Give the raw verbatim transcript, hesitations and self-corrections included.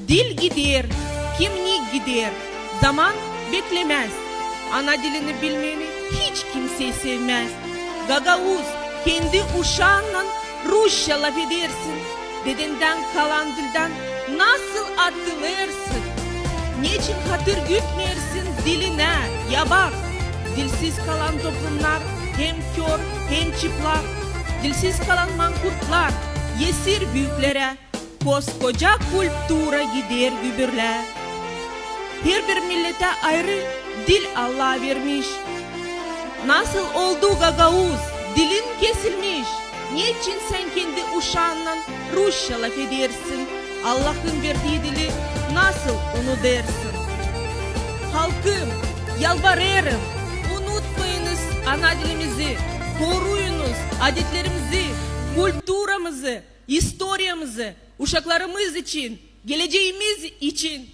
Dil gider, kimnik gider, zaman beklemez. Ana dilini bilmeyni hiç kimsey sevmez. Gagauz, kendi uşaannan rusça lafedersin. Dedendän kalan dildän nasıl atılêrsın? Neçin hatır gütmeersin dilinä, ya bak? Dilsiz kalan toplumnar hem kör, hem çıplak. Dilsiz kalan mankurtlar esir büüklärä. Koskoca kultura gider gübürlää. Herbir milletä ayrı dil Allah vermiş. Nasıl oldu, gagauz, dilin kesilmiş? Neçin sän kendi uşaannan rusça lafedersin? Allahın verdii dili nasıl unudêrsın? Halkım, yalvarêrım, unutmayınız ana dilimizi, koruyunuz adetlerimizi, kulturamızı, istoriyamızı, uşaklarımız için, geleceemiz için.